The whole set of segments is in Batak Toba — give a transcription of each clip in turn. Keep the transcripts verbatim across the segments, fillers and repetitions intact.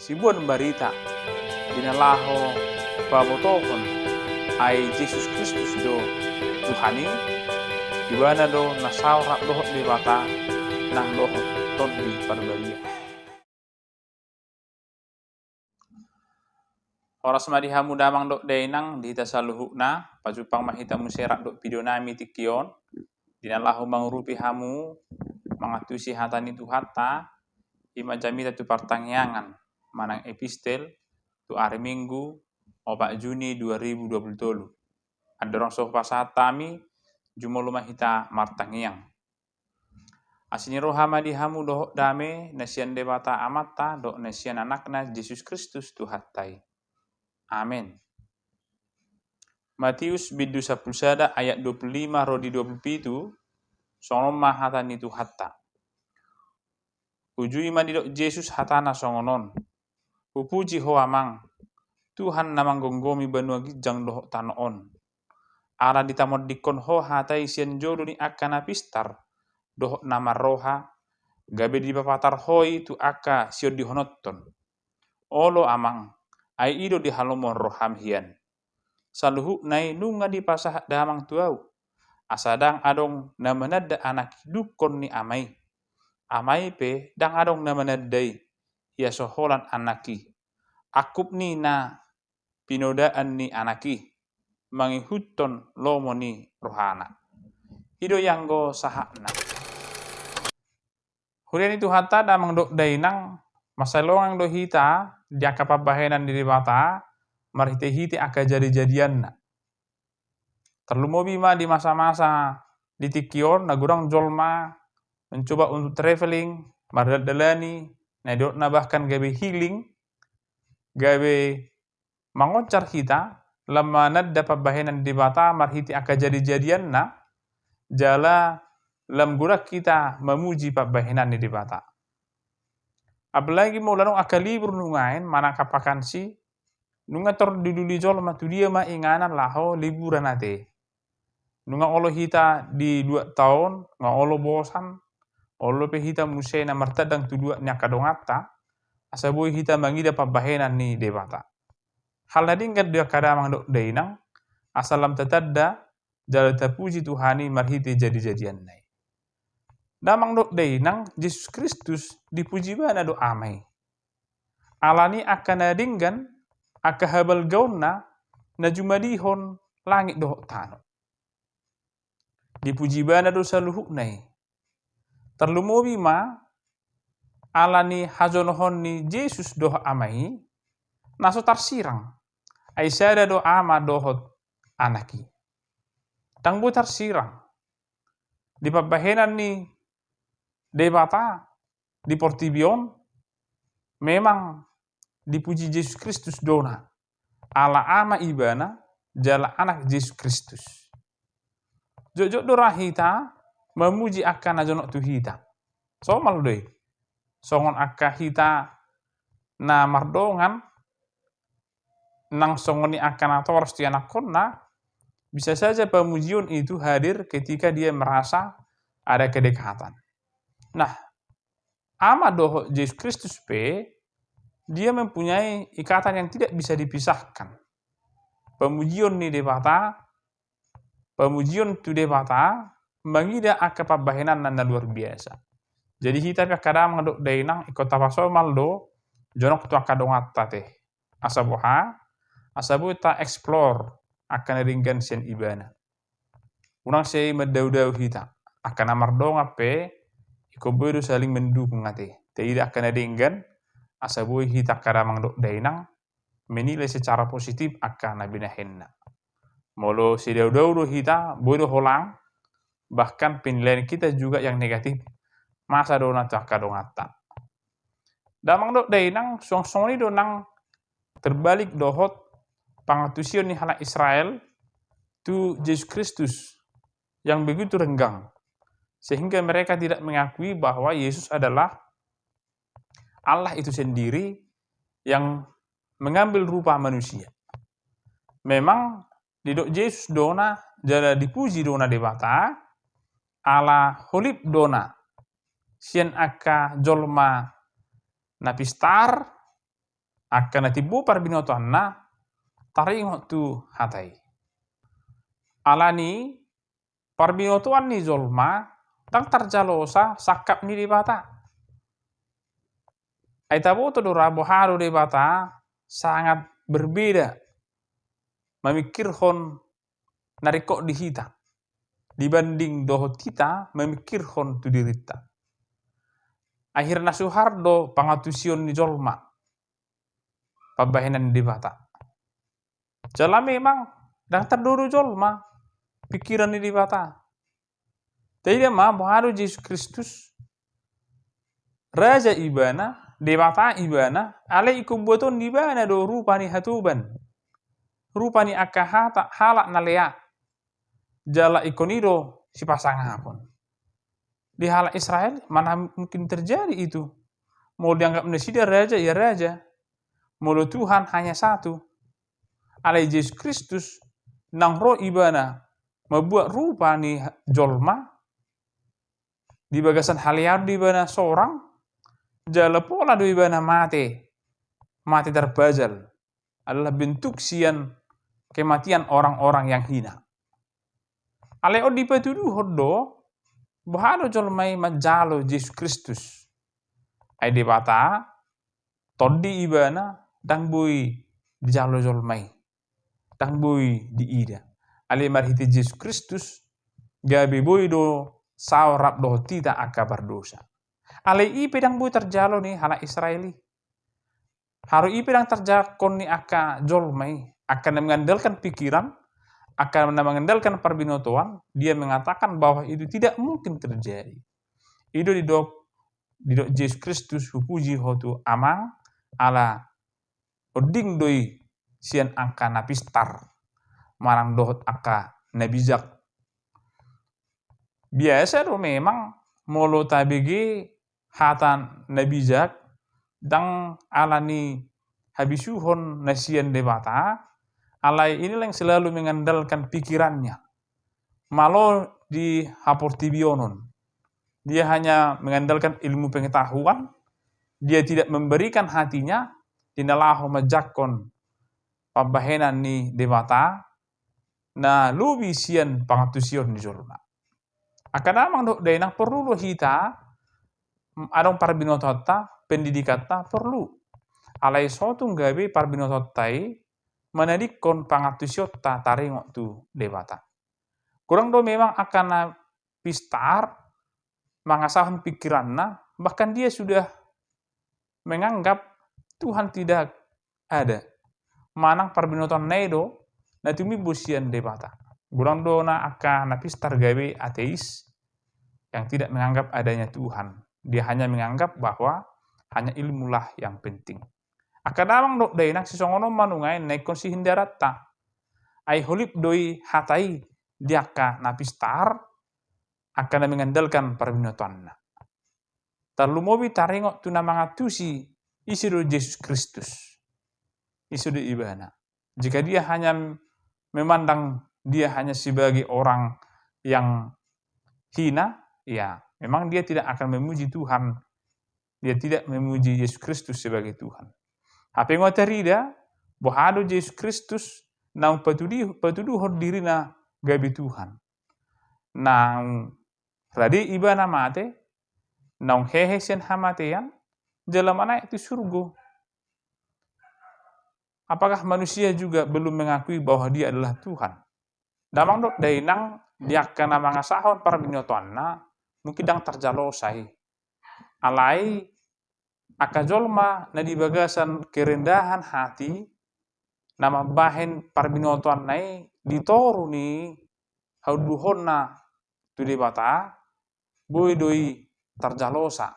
Siboan barita di na laho pabotohon ai Jesus Kristus do Tuhan i, Ibana do na saor rap dohot Debata nang dohot Tondi Parbadia. Horas ma di hamu damang dohot dainang, di hita saluhutna, pajumpang ma hita muse rap dohot video nami tingki on, di na laho mangurupi hamu mangantusi hata ni Tuhanta, i ma jamita tu partangiangan manang epistel tu ari Minggu, opat Juni dua ribu dua puluh tolu. Andorang so hupasahat hami, jumolo ma hita martangiang. Asi ni roha ma di hamu dohot dame na sian Debata Amanta dohot na sian Anakna Jesus Kristus Tuhanta i. Amen. Matius bindu sampulu sada ayat dua puluh lima ro di dua puluh pitu, songon on ma hata ni Tuhanta. Ujui ma didok Jesus hatana songon on: Hupuji Ho Amang, Tuhan na manggomgomi banua ginjang dohot tano on. Ala ditamondingkon Ho hata i sian jolo ni angka na pistar dohot na marroha, gabe dipapatar Ho i tu angka siondihononton. Olo Amang, ai i do dihalomohon roham hian. Saluhutna i nunga dipasahat damang tu ahu, asa ndang adong na mananda Anak i dungkon ni Ama i. Ama i pe ndang adong na mananda i, ia so holan Anak i. Angkup ni na pinodaan ni Anak i, mangihuthon lomo ni rohana. I do i anggo sahatna. Huria ni Tuhanta damang dohot dainang, mansai longang do hita di angka pambahenan ni Debata marhitehite angka jadijadianna. Tarlumobi ma di masamasa di tingki on na godang jolma mencoba untuk traveling, mardaldalani, na didokna bahkan gabe healing, gabe mangoncar hita lam mananda pambahenan ni Debata marhite angka jadijadianna, jala lam godang hita mamuji pambahenan ni Debata. Apalagi molo adong angka libur nuaeng manang angka vakansi, nunga tordululi jolma tu dia ma inganan laho liburan ate. Nunga olo hita di luat taon, nunga olo bosan, olo pe hita muse na martandang tu luat ni angka donganta, asa boi hita mangida pambahenan ni Debata. Hal na denggan do i angka damang dohot dainang, asa lam tatanda jala tapuji Tuhan i marhite jadijadianna i. Damang dohot dainang, Jesus Kristus dipuji Ibana do Ama i. Ala ni angka na denggan, angka habalgaonna na jumadihon langit dohot tano. Dipuji Ibana do saluhutna i. Tarlumobi ma ala ni hajonohon ni Jesus dohot Ama i, na so tarsirang. Ai sada do Ama dohot Anak i. Ndang boi tarsirang. Di pambahenan ni Debata di portibi on, memang dipuji Jesus Kristus do na, ala Ama Ibana jala Anak Jesus Kristus. Jotjot do ra hita mamuji angka na jonok tu hita. Somal do i. Songon angka hita na mardongan, nang songon i angka natoras tu ianakhonna, bisa saja pemujion itu hadir ketika dia merasa ada kedekatan. Nah, Ama dohot Jesus Kristus pe, dia mempunyai ikatan yang tidak bisa dipisahkan. Pemujion ni Debata, pemujion tu Debata, mangida angka pambahenanna na luar biasa. Jadi hita pe angka damang dohot dainang, ingkon tapasomal do jonok tu angka donganta ate. Asa boha? Asa boi ta explore angka na denggan sian Ibana. Unang sai mandaudau hita. Angka na mardongan pe, ingkon boi do saling mendukung ate. Taida angka na denggan, asa boi hita angka damang dohot dainang menilai secara positif angka na binahenna. Molo sidaudau do hita, boi do holang, bahkan penilaian kita juga yang negatif, masa do na tu angka donganta. Damang dohot dainang, suang songon i do nang terbalik dohot pangantusion ni halak Israel tu Jesus Kristus yang begitu renggang, sehingga mereka tidak mengakui bahwa Yesus adalah Allah itu sendiri yang mengambil rupa manusia. Memang didok Jesus do na, jala dipuji do na Debata, ala holip do na sian angka jolma na pistar, Angka na timbo parbinotoanna taringot tu hata i. Alani parbinotoan ni jolma ndang tarjalosa sangkap ni Debata. Ai taboto do ra boha do Debata sangat berbeda mamingkirhon na ringkot di hita dibanding dohot hita mamingkirhon tu dirinta. Akhirna suhar do pangantusion ni jolma pambahenan ni Debata. Jala memang ndang tardodo jolma pingkiran ni Debata. Taida ma boha do Jesus Kristus, Raja ibana, Debata ibana, alai ingkon buaton ni ibana do rupa ni hatoban, rupa ni angka hata, halak na lea. Jala ingkon i do sipasangapon. Di halak Israel mana mungkin terjadi itu. Molo dianggap nasida raja, ya raja. Molo Tuhan hanya satu. Alai Jesus Kristus naung ro ibana mambuat rupa ni jolma, di bagasan haleaon do ibana sorang, jala pola do ibana mate, mate tarpajal, adalah bentuk sian kematian orang-orang yang hina. Alai on dipatuduhon do, boha do jolma i manjalo Jesus Kristus. Ai Debata, tondi ibana, ndang boi dijalo jolma i. Ndang boi diida. Alai marhite Jesus Kristus, gabe boi do saor rap dohot hita angka pardosa. Alai i pe ndang boi tarjalo ni halak Israel i. Haru i pe ndang tarjangkon ni angka jolma i, angka na mengandalkan pikiran, angka na mengandalkan parbinotoan, dia mengatakan bahwa itu tidak mungkin terjadi. I do didok, didok Jesus Kristus, hupuji ho tu Amang, ala onding do i sian angka na pistar manang dohot angka na bijak. Biasa do memang molo tabege hata na bijak, ndang alani habisuhon na sian Debata, alai i leng selalu mengandalkan pikirannya. Malo di haportibionon. Dia hanya mengandalkan ilmu pengetahuan, dia tidak memberikan hatinya di na laho manjangkon pambahenan ni Debata, na lobi sian pangantusion ni jolma. Angka damang dohot dainang, porlu do hita, adong parbinotoanta, pendidikanta porlu. Alai so tung gabe parbinotoanta i manadingkon pangantusionta taringot tu Debata. Godang do memang angka na pistar mangasahon pikiranna, bahkan dia sudah menganggap Tuhan tidak ada. Manang parbinotoanna i do na tumimbo sian Debata. Godang do na angka na pistar gabe ateis yang tidak menganggap adanya Tuhan. Dia hanya menganggap bahwa hanya ilmulah yang penting. Angka damang dohot dainang, sisongon on ma nuaeng na ingkon sihindaranta. Ai holip do i hata i di angka na pistar, angka na mengandalkan parbinotoanna. Tarlumobi taringot tu na mangantusi, ise do Jesus Kristus. Ise do ibana. Jika dia hanya memandang dia hanya sebagai orang yang hina, ya, memang dia tidak akan memuji Tuhan. Dia tidak memuji Yesus Kristus sebagai Tuhan. Hape nga tarida, boha do Jesus Kristus naung patudi-, patuduhon dirina gabe Tuhan. Naung rade ibana mate, naung hehe sian hamatean, jala manaek tu surgo. Apakah manusia juga belum mengakui bahwa dia adalah Tuhan? Damang dohot dainang, di angka na mangasahon parbinotoanna, mungkin ndang tarjalosa i. Alai angka jolma na di bagasan kerendahan hati, na mambahen parbinotoanna i di toru ni haunduhonna tu Debata, boi do i tarjalosa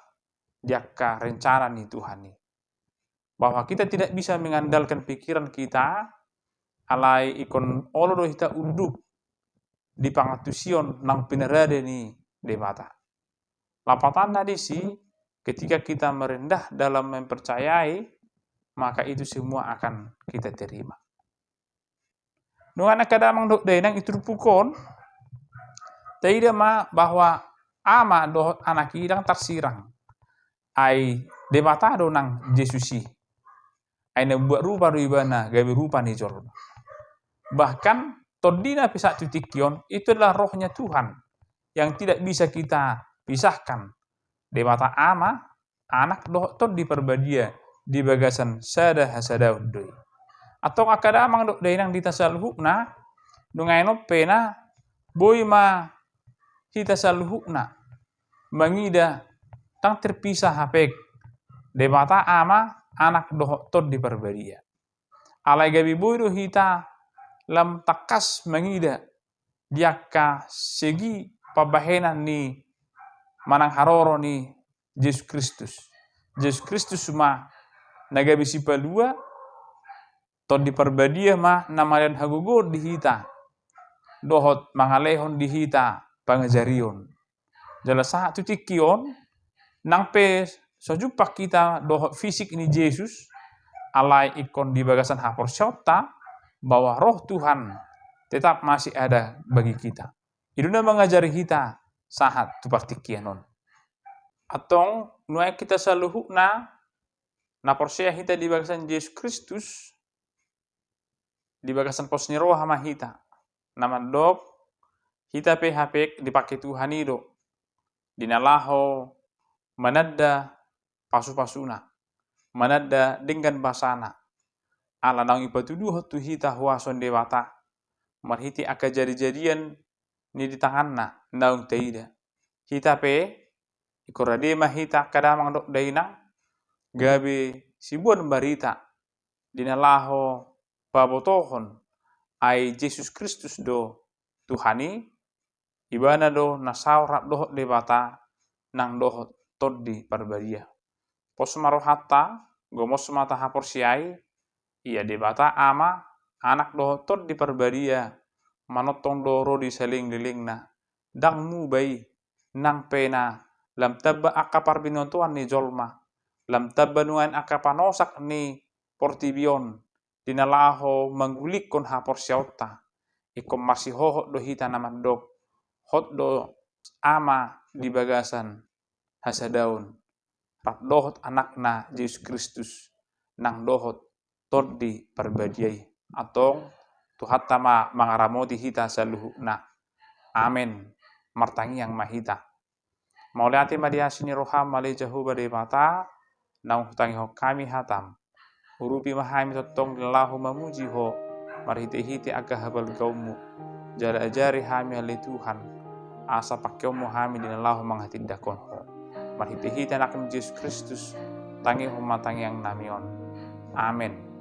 di angka rencana ni Tuhan i. Bahwa kita tidak bisa mengandalkan pikiran kita, alai ingkon olo do hita unduk di pangantusion naung pinarade ni Debata. Lapatanna disi, ketika kita merendah dalam mempercayai, maka itu semua akan kita terima. Nunga angka damang dohot dainang, di turpuk on, taida ma bahwa Ama dohot Anak i ndang tarsirang. Ai Debata do nang Jesus i. Ai na buat rupa do ibana gabe rupa ni jolma. Bahkan tondina pe sahat tu tingki on, itu adalah rohnya Tuhan yang tidak bisa kita pisahkan. Debata Ama, Anak dohot Tondi Parbadia di bagasan sada hasadaon do i. Antong angka damang dohot dainang di hita saluhutna, nunga i on pe na boi ma hita saluhutna mangida ndang terpisah hape Debata Ama, Anak dohot Tondi Parbadia. Alai gabe boi do hita lam tangkas mangida di angka segi pambahenan ni manang haroro ni Jesus Kristus. Jesus Kristus ma na gabe sipalua, Tondi Parbadia ma na malean hagogoon di hita dohot mangalehon di hita pangajarion. Jala sahat tu tingki on, nang pe so jumpang hita dohot fisik ni Jesus, alai ingkon di bagasan haporseaonta bahwa Roh Tuhan tetap masih ada bagi kita. I do na mangajari hita sahat tu partingkian on. Antong nuaeng hita saluhutna na porsea hita di bagasan Jesus Kristus, di bagasan pos ni roha ma hita. Na mandok, hita pe hape dipake Tuhan i do di na laho mananda pasu-pasuna, mananda denggan basana. Ala naung ipatuduhon tu hita huaso ni Debata marhite angka jadi-jadian ni di tanganna naung taida. Hita pe, ingkon rade ma hita angka damang dohot dainang gabe siboan barita di na laho pabotohon ai Jesus Kristus do Tuhan i, Ibana do na saor rap dohot Debata nang dohot Tondi Parbadia. Pos ma rohanta, gomos ma tahaporseai, ia Debata Ama, Anak dohot Tondi Parbadia manongtong do ro di salelenglelengna. Ndang muba i, nang pe na lam tamba angka parbinotoan ni jolma, lam tamba nuaeng angka panosak ni portibi on, di na laho manggulikkon haporseaonta. Ingkon marsihohot do hita na mandok, hot do Ama di bagasan hasadaon, rap dohot Anakna Jesus Kristus, nang dohot Tondi Parbadia i. Antong, Tuhanta ma mangaramoti hita saluhutna. Amen. Martangiang ma hita. Mauliate ma di asi ni roham ale Jahowa Debata, naung hutangihon hami hatam. Urupi ma hami tongtong di na laho mamuji Ho, marhite-hite angka habalgaonmu. Jala ajari hami ale Tuhan, asa pangkeonmu hami di na laho manghatindanghon Ho. Marhite-hite Anakmu Jesus Kristus, tangihon ma tangiangnami on. Amen.